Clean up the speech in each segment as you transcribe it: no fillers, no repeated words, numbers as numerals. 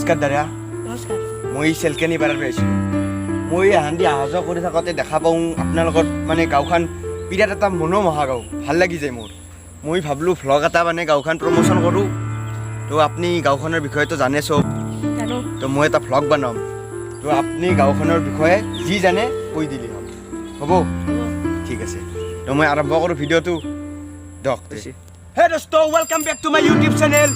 নমস্কাৰ দাদা। নমস্কাৰ। মই চেলকেনি পাৰাৰ পৰা আহিছিলোঁ। মই এহান্দি অহা যোৱা কৰি থাকোঁতে দেখা পাওঁ আপোনালোকৰ মানে গাঁওখন বিৰাট এটা মনোমোহা গাঁও, ভাল লাগি যায় মোৰ। মই ভাবিলোঁ ভ্লগ এটা মানে গাঁওখন প্ৰমোশ্যন কৰোঁ। তো আপুনি গাঁওখনৰ বিষয়েতো জানে চব? জানো। তো মই এটা ভ্লগ বনাম, তো আপুনি গাঁওখনৰ বিষয়ে যি জানে কৈ দিলে হ'ল, হ'ব? ঠিক আছে, তো মই আৰম্ভ কৰোঁ ভিডিঅ'টো। দিয়ক। হে দোস্ত, welcome back to my YouTube channel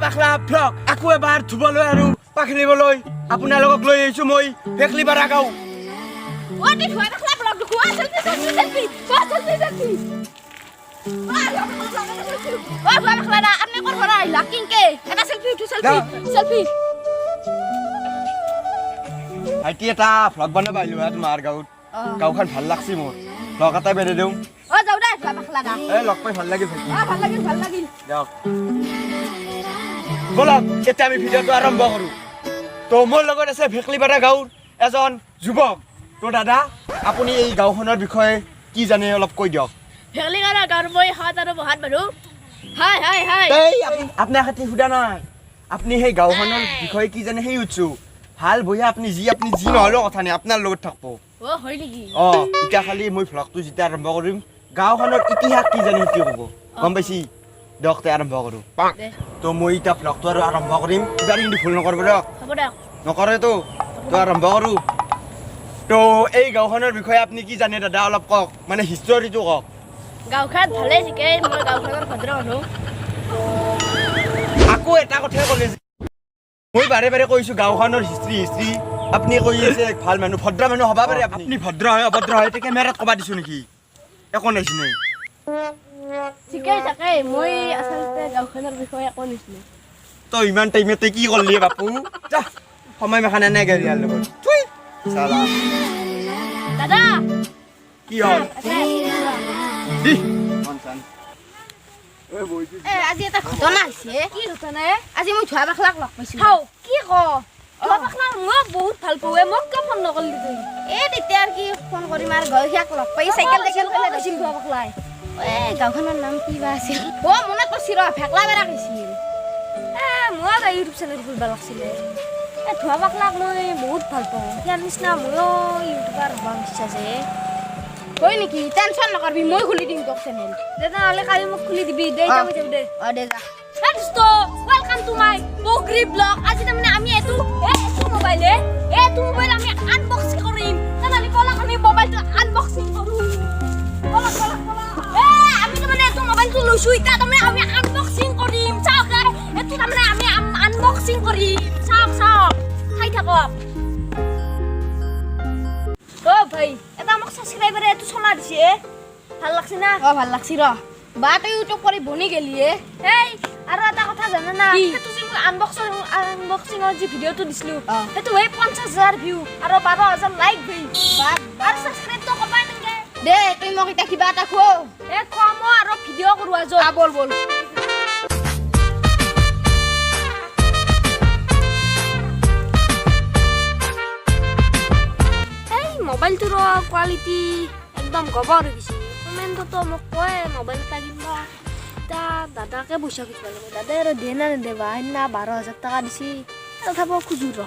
Bakla vlog. আকৌ এবাৰ ধুবলৈ আৰু পাখৰিবলৈ আপোনালোকক লৈ আহিছোঁ মই ভেকলিপাৰা গাঁও। অ দি ধোৱা বাখলা ব্লগ দেখো। চেলফি, চেলফি, চেলফি, অ চেলফি, চেলফি। অ ধোৱা বাখলা দা, আপুনি ক'ৰ পৰা আহিলা? কিনকে এটা চেলফি উঠো, চেলফি, চেলফি। ভাইটি, এটা ভ্লগ বনাব আহিলোঁ হা তোমাৰ গাঁৱত। গাঁওখন ভাল লাগছি মোৰ, ভ্লগ এটা বেৰি দিওঁ। অ যাওঁ দে, ধোৱা বাখলা দা। এই লগ পাই ভাল লাগিল ভাইটি। অ ভাল লাগিল, ভাল লাগিল। দিয়ক, ব'লক, এতিয়া আমি ভিডিঅ'টো আৰম্ভ কৰোঁ। তো মোৰ লগত আছে ভেকলিপাৰা গাঁৱৰ এজন যুৱক। তো দাদা, আপুনি এই গাঁওখনৰ বিষয়ে কি জানে অলপ কৈ দিয়ক। ভেকলিপাৰা গাঁৱৰ মই হাত আৰু বহাত মানুহ। হাই হাই হাই। এই আপুনি খাতি সোধা নাই। আপুনি সেই গাঁওখনৰ বিষয়ে কি জানে সেই সুধছোঁ। ভাল বঢ়িয়া, আপুনি যি নহ'লেও কথা নাই, আপোনাৰ লগত থাকিব। অ হয় নেকি? অঁ, এতিয়া খালি মই ভ্লগটো যেতিয়া আৰম্ভ কৰিম, গাঁওখনৰ ইতিহাস কি জানে সেইটো ক'ব, গম পাইছি? দিয়ক তে আৰম্ভ কৰোঁ। দে। তো মই এতিয়া ভ্লগটো আৰু আৰম্ভ কৰিম। কিবা কিন্তু ভুল নকৰিব দিয়ক। হ'ব দিয়ক। নকৰেতো? তো আৰম্ভ কৰোঁ। তো এই গাঁওখনৰ বিষয়ে আপুনি কি জানে দাদা, অলপ কওক, মানে হিষ্টৰীটো কওক। গাঁওখন ভালেই ঠিকেই, মই গাঁওখনৰ ভদ্ৰ মানুহ। আকৌ এটা কথাই ক'লে যে, মই বাৰে বাৰে কৈছোঁ গাঁওখনৰ হিষ্ট্ৰী হিষ্ট্ৰী, আপুনি কৈ আছে ভাল মানুহ, ভদ্ৰ মানুহ হ'ব পাৰে। আপুনি ভদ্ৰ হয় অভদ্ৰ হয় এতিয়া কেমেৰাত ক'বা দিছোঁ নেকি? একো নাইছিনে। ঠিকেই থাকে, মই আচলতে গাঁওখনৰ বিষয়ে একো নাজানো। তই ইমান টাইমতে কি কৰিলি বাপু? যা, সময় মেখা নাই গাড়ী ইয়াৰ লগত। থুই চালা। দাদা। কি হ'ল? দি মন চান। এ আজি এটা ঘটনা হৈছে। কি ঘটনা? আজি মই ধোৱা বাখলাক লগ পাইছো। হাও, কি ক? ধোৱা বাখলা মই বহুত ভাল পাওঁ, মোক কিয় ফোন নকৰিলি তুই? এ তেতিয়া আৰু কি ফোন কৰিম আৰু, গৈ সিয়াক লগ পাই চাইকেল চাইকেল পেলাই গৈছিল ধোৱা বাখলাই? এ গাঁওখনৰ নাম কি বা আছিল? অ মনত পৰিছি ৰ, ভেকলা বেৰা গৈছিল। এ মই এটা ইউটিউব চেনেল খুলিব লাগিছিলে। এ ধোৱা বাখলাক মই বহুত ভাল পাওঁ, ইয়াৰ নিচিনা ময়ো ইউটিউবাৰ হ'ব ইচ্ছা আছে। হয় নেকি? টেনচন নকৰবি, মই খুলি দিম তোক চেনেল। দে তেনেহ'লে কালি মোক খুলি দিবি দে। এতিয়া মই যাওঁ দে। অ দে যা। হে দোস্ত, welcome to my বগৰী ব্লগ। আজি তাৰমানে আমি এইটো মোবাইলে, এইটো মোবাইল আমি আনবক্সিং কৰিম। তেনেহ'লে ব'লক, আমি মোবাইলটো আনবক্সিং কৰোঁ। ব'লক ব'লক ব'লক। এ আমি তাৰমানে এইটো মোবাইলটো লৈছোঁ, এতিয়া তাৰমানে আমি আনবক্সিং কৰিম। চাওক, এইটো তাৰমানে আমি আনবক্সিং কৰিম। চাওক চাওক, চাই থাকক। অ ভাই, এটা আমাক ছাবস্ক্ৰাইবাৰে এইটো চলা দিছে, ভাল লাগছে না? অ ভাল লাগছি ৰ। বা তই ইউটিউব কৰি বনি গেলি এ। এই আৰু এটা কথা জানা না? কি? সেইটো যে মই আনবক্সিঙৰ যি ভিডিঅ'টো দিছিলো, সেইটো এই 50,000 ভিউ আৰু 12,000 লাইক ভাই। আৰু ছাবস্ক্ৰাইবটো কমাই নালাগে। দে, তই মোক এতিয়া কিবা এটা খুৱাও। এ খুৱাম আৰু ভিডিঅ' কৰোঁ আজো। আ বল বল। এই মোবাইলটোৰ কোৱালিটি একদম গবৰ হৈ গৈছে। কমেণ্টতো মোক কয় মোবাইল এটা কিনিবা। এতিয়া দাদাকে পইচা খুজিব লাগিব, দাদাই আৰু দিয়ে না নিদিয়ে বা? সেইদিনা 12,000 টকা দিছি, তথাপিও খোজো ৰ।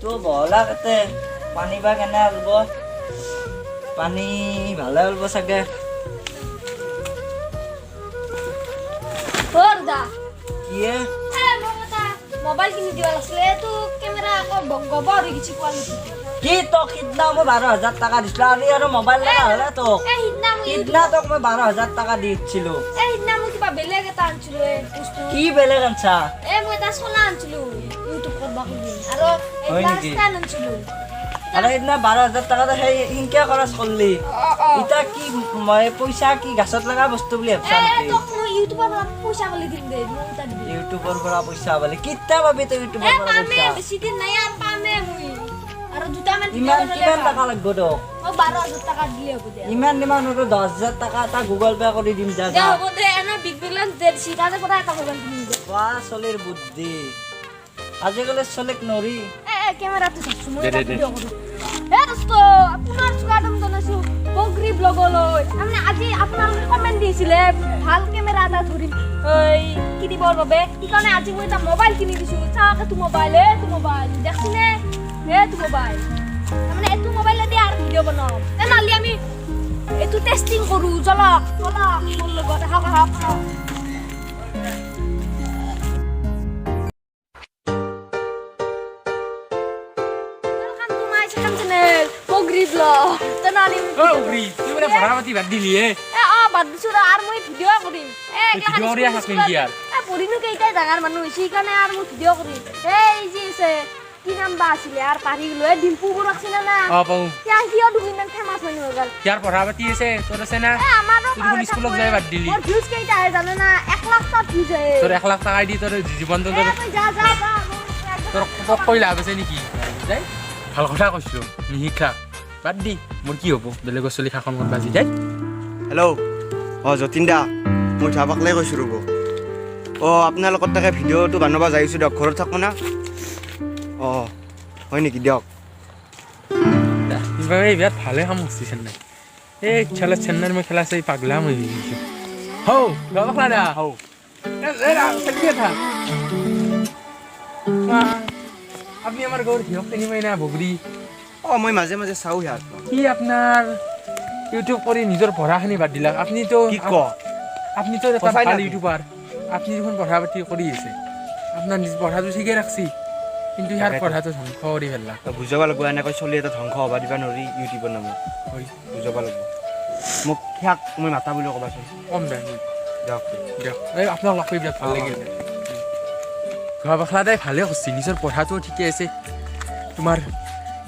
তো বহলা তাতে পানী বা কেনে ওলব? পানী ভালে ওলব চাগে। অ দাদা। কি? এ মোক এটা মোবাইল কিনি দিব লাগিছিলে, এইটো কেমেৰা আকৌ গবৰ হৈ গৈছে কোৱালিটি। কি তোক সিদিনা মই 12,000 টকা দিছিলো, আজি আৰু মোবাইল লগা হ'লে তোক? এ সিদিনা মই সিদিনা তোক মই 12,000 টকা দিছিলো। এ সিদিনা মই কিবা বেলেগ এটা আনিছিলো এ বস্তু। কি বেলেগ আনছা? এ মই এটা চলা আনিছিলো ইউটিউব কৰবা খুজি, আৰু হয় এটা নেকি? ষ্টেণ্ড আনিছিলো। আৰু সেইদিনা 12,000 টকা সেই সিনকে খৰচ কৰলি, এতিয়া কি মই পইচা কি গাছত লগা বস্তু বুলি ভাবছা এ নেকি? তোক মই ইউটিউবৰ পৰা পইচা পালি দিম দে, মোক এটা দিবি। ইউটিউবৰ পৰা পইচা পালি কেতিয়া পাবি তই এ ইউটিউবৰ পৰা পামে, পইচা? বেছি দিন নাই আৰু পামে মই। আৰু দুটামান ইমান ভিডিঅ' বনালে কিমান পাম। টকা লাগব তোক? মই 12,000 টকা দিলে হ'ব দে। ইমান ইমান আৰু 10,000 টকা এটা গুগল পে কৰি দিম, যা। দে। যা। হ'ব দে, এনে বিগ বিলিয়ন দে দিছি, তাৰে পৰা এটা মোবাইল কিনিম দে। বাহ, চলিৰ বুদ্ধি, আজিকালি চলিক নৰি। এ এ কেমেৰাটো চাইছো মই, দে, এটা দে, দে। ভিডিঅ' কৰোঁ। হে দোস্ত, আপোনাৰ স্বাগতম জনাইছো বগৰী ব্লগলৈ। তাৰমানে আজি আপোনালোকে কমেণ্ট দিছিলে ভাল কেমেৰা এটা ধৰিম এই কিনিবৰ বাবে, সেইকাৰণে আজি মই এটা মোবাইল কিনি দিছোঁ। চাওক এইটো মোবাইল, এইটো মোবাইল দেখছিনে, এইটো মোবাইল তাৰমানে এইটো মোবাইলেদি আৰু ভিডিঅ' বনাম। তেনেহ'লে আমি এইটো টেষ্টিং কৰোঁ। জলক বলক মোৰ লগত, আহক আহক আহক। Welcome to my second channel, Bogri Vlog. তেনেহ'লে অ উগ্ৰী, তুই মানে পঢ়া পাতি বাদ দিলি হে? এ অ, বাদ দিছো ৰ, আৰু মই ভিডিঅ' কৰিম। এ এইগিলাখান ভিডিঅ' কৰি স্কুল আছা স্কুলত নেকি আৰু? এ পঢ়িনো কেইটাই ডাঙৰ মানুহ হৈছে, সেইকাৰণে আৰু মই ভিডিঅ' কৰিম। এই যি আছে কি নাম বা আছিলে আৰু পাহৰি গ'লো। এই ডিম্পু বৰুৱাক চিনা না? অ পাওঁ। সিও দেখোন ইমান ফেমাছ মানুহ হৈ গ'ল। ইয়াৰ পঢ়া পাতি আছে, তোৰ আছে না? এ আমাৰো তুই দেখোন স্কুলত যাই বাদ দিলি। মোৰ ভিউজ কেইটা আহে জানে না? 1 লাখ টা ভিউজ আহে। তোৰ 1 লাখ টকা দি তোৰ জীৱনটো এ, তোৰ তই যা, যা, যা, মোৰ তোৰ তোক কৈ লাভ আছে নেকি? যাই ভাল কথা কৈছিলো, নিশিক্ষা বাদ দি। মোৰ কি হ'ব, বেলেগৰ চলি শাসনত বাজি যায়। হেল্ল' অঁ যতীন দা, মই ঝাপাকলাই কৈছোঁ ৰ'ব। অঁ আপোনালোকৰ তাকে ভিডিঅ'টো বনাব যাই আছোঁ দিয়ক, ঘৰত থাকোঁ না। অঁ হয় নেকি, দিয়ক। এইবাৰ এই বিৰাট ভালে কাম কৰিছে চেন্নাই। এই খেলা চেন্নাইৰ মই খেলা চাই পাগলা মই হৈ গৈছোঁ। হৌ বাবা দা, হৌ। চেলফি এটা। আপুনি আমাৰ গাঁৱৰ সিহঁত চিনি পাই না, বগৰী? অঁ মই মাজে মাজে চাওঁ সিহঁতক। কি আপোনাৰ ইউটিউব কৰি নিজৰ পঢ়াখিনি বাদ দিলাক আপুনিতো? কি ক? আপুনিতো এটা সঁচাই ভাল নাকি? ইউটিউবাৰ, আপুনি দেখোন পঢ়া পাতি কৰি আছে, আপোনাৰ নিজ পঢ়াটো ঠিকে ৰাখছি, কিন্তু ইয়াৰ তাকেতো। পঢ়াটো ধ্বংস কৰি পেলাক। তই বুজাব লাগিব, এনেকৈ চলি এটা ধ্বংস হ'ব দিবা নোৱাৰি ইউটিউবৰ নামত। হয়। বুজাব লাগিব। মোক সিয়াক মই মাতা বুলি ক'বাচোন। কম দে। দিয়ক। দিয়ক, এই আপোনাক লগ কৰি বিৰাট ভাল লাগিল। ধোৱা পখলা দাই ভালে কৰিছে, নিজৰ পঢ়াটোও ঠিকে আছে, তোমাৰ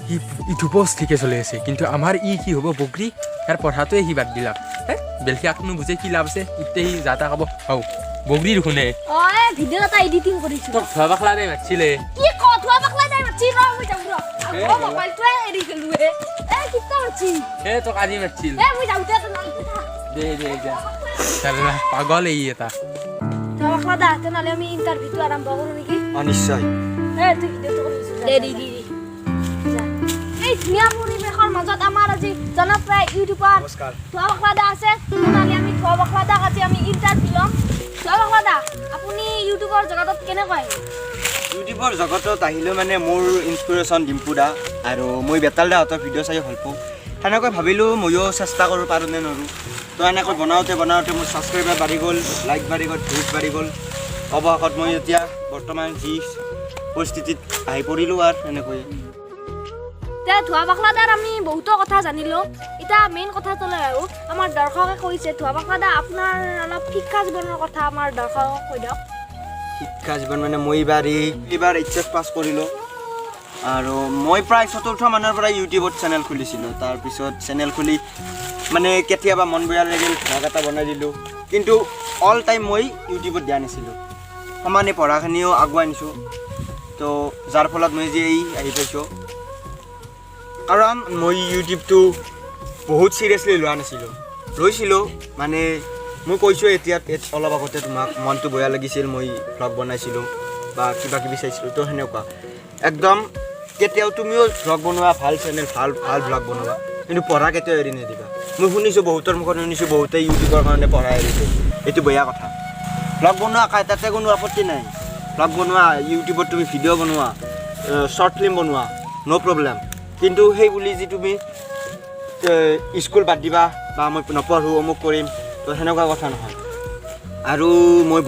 সি ইউটিউবো ঠিকে চলি আছে, কিন্তু আমাৰ ই কি হ'ব বগৰী, ইয়াৰ পঢ়াটোৱে সি বাদ দিলাক। হে বেলখিয়াকনো বুজে কি লাভ আছে, ইতে সি যা তা খাব। হৌ বগৰী দেখোন এ। অ এই ভিডিঅ' এটা এডিটিং কৰিছোঁ। তোক ধোৱা পখলা দাই মাতিছিলে। কি ক, ধোৱা পখলা দাই মাতছি? ৰ মই যাওঁ ৰ। এ, অ মোবাইলটোৱে এৰি গ'লো। এ এ কিতা মাতছি? এ তোক আজি মাতিছিল। এ মই যাওঁ দে, তেনেহ'লে তুই থাক। দে দে দে, চালা পাগল এই এটা। ধোৱা পখলা দা, তেনেহ'লে আমি ইণ্টাৰভিউটো আৰম্ভ কৰোঁ নেকি? অঁ নিশ্চয়। এ তুই ভিডিঅ'টো কৰি দিছো। দে দি দি দি। যা। এই ধুনীয়া পৰিৱেশৰ মাজত আমাৰ আজি জনপ্ৰিয় ইউটিউবাৰ নমস্কাৰ। ধোৱা পখলা দা আছে। তেনেহ'লে আমি ধোৱা পখলা দাক আজি আমি ইণ্টাৰভিউ ল'ম। ধোৱা পখলা দা, আপুনি ইউটিউবৰ জগতত কেনেকৈ আহিল? ইউটিউবৰ জগতত আহিলেও মানে মোৰ ইনস্পিৰেশ্যন ডিম্পু দা, আৰু মই বেতাল দাহঁতৰ ভিডিঅ' চাই ভাল পাওঁ। সেনেকৈ ভাবিলোঁ ময়ো চেষ্টা কৰোঁ পাৰোঁ নে নোৱাৰোঁ। তো এনেকৈ বনাওঁতে বনাওঁতে মোৰ ছাবস্ক্ৰাইবাৰ বাঢ়ি গ'ল, লাইক বাঢ়ি গ'ল, ভিউজ বাঢ়ি গ'ল। অৱশেষত মই এতিয়া বৰ্তমান যি পৰিস্থিতিত আহি পৰিলোঁ আৰু এনেকৈয়ে। তে ধোৱা পখলা দাৰ আমি বহুতো কথা জানিলোঁ। এতিয়া মেইন কথাটোলৈ আহোঁ। আমাৰ দৰ্শকে কৈছে ধোৱা পখলা দা আপোনাৰ অলপ শিক্ষা জীৱনৰ কথা আমাৰ দৰ্শকক কৈ দিয়ক। শিক্ষা জীৱন মানে মই এইবাৰ এইচ এছ পাছ কৰিলোঁ, আৰু মই প্ৰায় চতুৰ্থ মানৰ পৰা ইউটিউবত চেনেল খুলিছিলোঁ। তাৰপিছত চেনেল খুলি মানে কেতিয়াবা মন বেয়া লাগিল ভ্লগ এটা বনাই দিলোঁ, কিন্তু অল টাইম মই ইউটিউবত দিয়া নাছিলোঁ, সমানে পঢ়াখিনিও আগুৱাই নিছোঁ। তো যাৰ ফলত মই যে এই আহি পাইছোঁ, কাৰণ মই ইউটিউবটো বহুত চিৰিয়াছলি লোৱা নাছিলোঁ, লৈছিলোঁ মানে মই কৈছোঁ এতিয়া অলপ আগতে তোমাক মনটো বেয়া লাগিছিল, মই ভ্লগ বনাইছিলোঁ বা কিবা কিবি চাইছিলোঁ, তো সেনেকুৱা একদম কেতিয়াও তুমিও ভ্লগ বনোৱা, ভাল চেনেল, ভাল ভাল ভ্লগ বনোৱা, কিন্তু পঢ়া কেতিয়াও এৰি নিদিবা। মই শুনিছোঁ বহুতৰ মুখত শুনিছোঁ বহুতে ইউটিউবৰ কাৰণে পঢ়া এৰিছে, এইটো বেয়া কথা। ভ্লগ বনোৱা তাতে কোনো আপত্তি নাই, ভ্লগ বনোৱা, ইউটিউবত তুমি ভিডিঅ' বনোৱা, শ্বৰ্ট ফিল্ম বনোৱা, ন' প্ৰব্লেম। কিন্তু সেই বুলি যি তুমি স্কুল বাদ দিবা বা মই নপঢ়োঁ অমুক কৰিম, তো সেনেকুৱা কথা নহয়। আৰু মই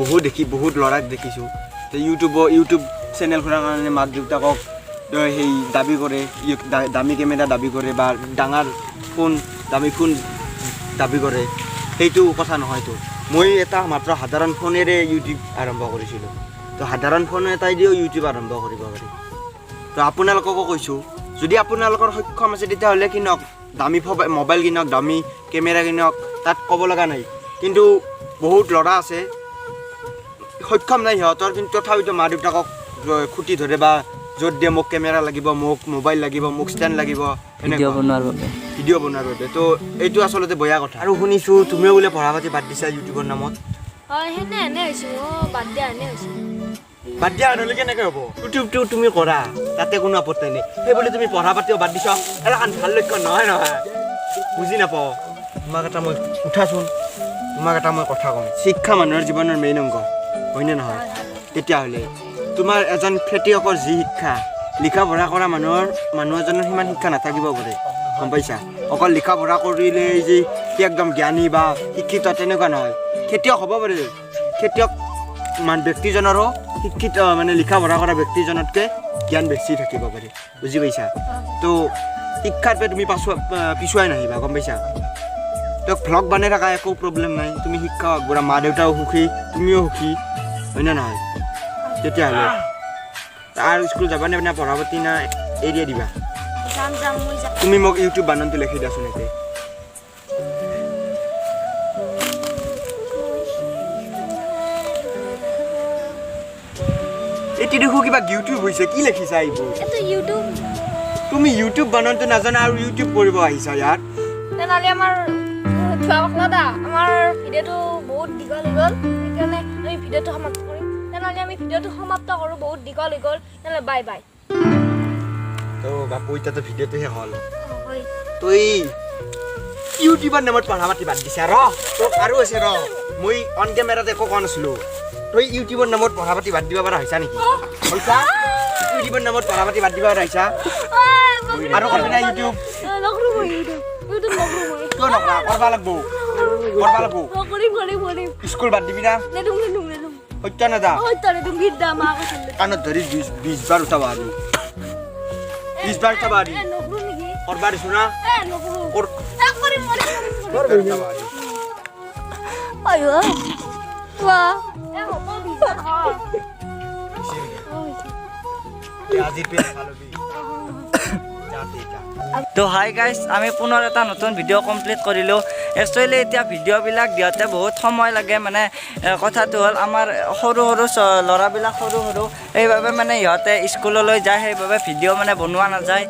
বহুত ল'ৰাক দেখিছোঁ যে ইউটিউব চেনেল খোলাৰ কাৰণে মাক দেউতাকক সেই দাবী কৰে, দামী কেমেৰা দাবী কৰে বা ডাঙৰ ফোন, দামী ফোন দাবী কৰে। সেইটো কথা নহয়তো। মই এটা মাত্ৰ সাধাৰণ ফোনেৰে ইউটিউব আৰম্ভ কৰিছিলোঁ, তো সাধাৰণ ফোন এটাই দিও ইউটিউব আৰম্ভ কৰিব পাৰি। তো আপোনালোককো কৈছোঁ, যদি আপোনালোকৰ সক্ষম আছে তেতিয়াহ'লে কিনক, দামী মোবাইল কিনক, দামী কেমেৰা কিনক, তাত ক'ব লগা নাই। কিন্তু বহুত ল'ৰা আছে সক্ষম নাই সিহঁতৰ, কিন্তু তথাপিতো মা দেউতাকক খুটি ধৰে বা য'ত দিয়ে মোক কেমেৰা লাগিব, মোক মোবাইল লাগিব, মোক ষ্টেণ্ড লাগিব, ভিডিঅ' বনোৱাৰ বাবে, ভিডিঅ' বনোৱাৰ বাবে। তো এইটো আচলতে বেয়া কথা। আৰু শুনিছোঁ তুমিও বোলে পঢ়া পাতি বাদ দিছা ইউটিউবৰ নামত। হয়, সেনে এনে হৈছোঁ, অ' বাদ দিয়া এনে হৈছোঁ। বাদ দিয়া নহ'লে কেনেকৈ হ'ব? ইউটিউবটো তুমি কৰা, তাতে কোনো আপত্তি নাই, সেই বুলি তুমি পঢ়া পাতিও বাদ দিছা, এটা ভাল লক্ষ্য নহয় নহয়। বুজি নাপাওঁ। তোমাক এটা মই উঠাচোন, তোমাক এটা মই কথা কওঁ, শিক্ষা মানুহৰ জীৱনৰ মেইন অংগ হয়নে নহয়? তেতিয়াহ'লে তোমাৰ এজন খেতিয়কৰ যি শিক্ষা, লিখা পঢ়া কৰা মানুহ এজনৰ সিমান শিক্ষা নাথাকিব পাৰে, গম পাইছা? অকল লিখা পঢ়া কৰিলেই যে সি একদম জ্ঞানী বা শিক্ষিত তেনেকুৱা নহয়। খেতিয়ক হ'ব পাৰে, খেতিয়ক ব্যক্তিজনৰো শিক্ষিত মানে লিখা পঢ়া কৰা ব্যক্তিজনতকৈ জ্ঞান বেছি থাকিব পাৰে, বুজি পাইছা? তো শিক্ষাৰ পৰা তুমি পিছুৱাই নাহিবা, গম পাইছা? তো ভ্লগ বনাই থাকা একো প্ৰব্লেম নাই, তুমি শিক্ষা আগবঢ়া, মা দেউতাও সুখী, তুমিও সুখী, হয়নে নহয়? তেতিয়াহ'লে আৰু স্কুল যাবানে নে পঢ়া পাতি না এৰিয়া দিবা? যাম যাম, মই যাম। তুমি মোক ইউটিউব বানানটো লিখি দিয়াচোন এতিয়া। এতিয়া দেখো কিবা ইউটিউব হৈছে, কি লিখিছা এইবোৰ? এইটো ইউটিউব। তুমি ইউটিউব বানানটো নাজানা আৰু ইউটিউব কৰিব আহিছা ইয়াত? তেনেহ'লে আমাৰ ধোৱা পখলা দা, আমাৰ ভিডিঅ'টো বহুত দীঘল হৈ গ'ল, সেইকাৰণে আমি ভিডিঅ'টো সমাপ্ত কৰিম। তেনেহ'লে আমি ভিডিঅ'টো সমাপ্ত কৰোঁ, বহুত দীঘল হৈ গ'ল। তেনেহ'লে বাই বাই। তো বাপু, এতিয়াতো ভিডিঅ'টো শেষ হ'ল। তই ইউটিউবৰ নামত পঢ়া পাতি বাদ দিছা, ৰ তোক আৰু আছে ৰ, মই অন কেমেৰাত একো কোৱা নাছিলোঁ। তই ইউটিউবৰ নামত পঢ়া পাতি বাদ দিব পৰা হৈছা নেকি? হৈছা? ইউটিউবৰ নামত পঢ়া পাতি বাদ দিব পৰা হৈছা? আৰু কৰবি না ইউটিউব? নকৰোঁ মই ইউটিউব, ইউটিউব নকৰোঁ মই। কিয় নকৰা? কৰবা লাগব, কৰবা লাগব। কৰিম কৰিম কৰিম। স্কুল বাদ দিবি না? নেদুম নেদুম নেদুম। সত্য নাযা? সত্য নেদুম, গীত দা মা কৈছিল। কাণত ধৰি 20 বাৰ উঠাব আৰু। 20 বাৰ উঠাব আৰু। নকৰোঁ নেকি? কৰবা দিছো না? নকৰোঁ। কৰ। কৰিম কৰিম কৰিম। আইঅ বাহ, এ হ'ব 20 বাৰ। আজি পেট ভালবি। তো হাই গাইজ, আমি পুনৰ এটা নতুন ভিডিঅ' কমপ্লিট কৰিলোঁ। একচুৱেলি এতিয়া ভিডিঅ'বিলাক দিওঁতে বহুত সময় লাগে, মানে কথাটো হ'ল আমাৰ সৰু সৰু ল'ৰাবিলাক সৰু সৰু, সেইবাবে মানে ইহঁতে স্কুললৈ যায়, সেইবাবে ভিডিঅ' মানে বনোৱা নাযায়।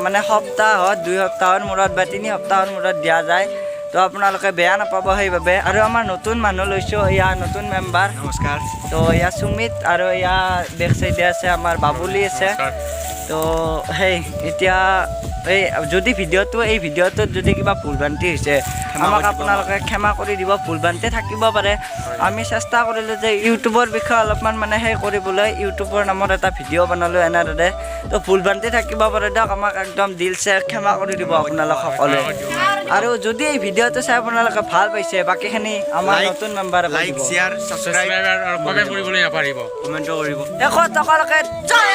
মানে সপ্তাহত 2 সপ্তাহৰ মূৰত বা 3 সপ্তাহৰ মূৰত দিয়া যায়। তো আপোনালোকে বেয়া নাপাব সেইবাবে। আৰু আমাৰ নতুন মানুহ লৈছোঁ, ইয়াৰ নতুন মেম্বাৰ। নমস্কাৰ। তো ইয়াৰ সুমিত আৰু ইয়াৰ বেক চাইডে আছে আমাৰ বাবুলি আছে। তো সেই এতিয়া এই যদি ভিডিঅ'টো, এই ভিডিঅ'টোত যদি কিবা ভুল ভ্ৰান্তি হৈছে আমাক আপোনালোকে ক্ষমা কৰি দিব, ভুল ভ্ৰান্তি থাকিব পাৰে। আমি চেষ্টা কৰিলোঁ যে ইউটিউবৰ বিষয়ে অলপমান মানে সেই কৰিবলৈ, ইউটিউবৰ নামত এটা ভিডিঅ' বনালোঁ এনেদৰে। তো ভুল ভ্ৰান্তি থাকিব পাৰে দিয়ক, আমাক একদম দিলছে ক্ষমা কৰি দিব আপোনালোক সকলোৱে। আৰু যদি এই ভিডিঅ'টো চাই আপোনালোকে ভাল পাইছে, বাকীখিনি আমাৰ নতুন মেম্বাৰ লাইক, শ্বেয়াৰ, ছাবস্ক্ৰাইব আৰু কমেণ্ট কৰিবলৈ নাপাহৰিব। কমেণ্টো কৰিব। শেষত সকলোকে জয়।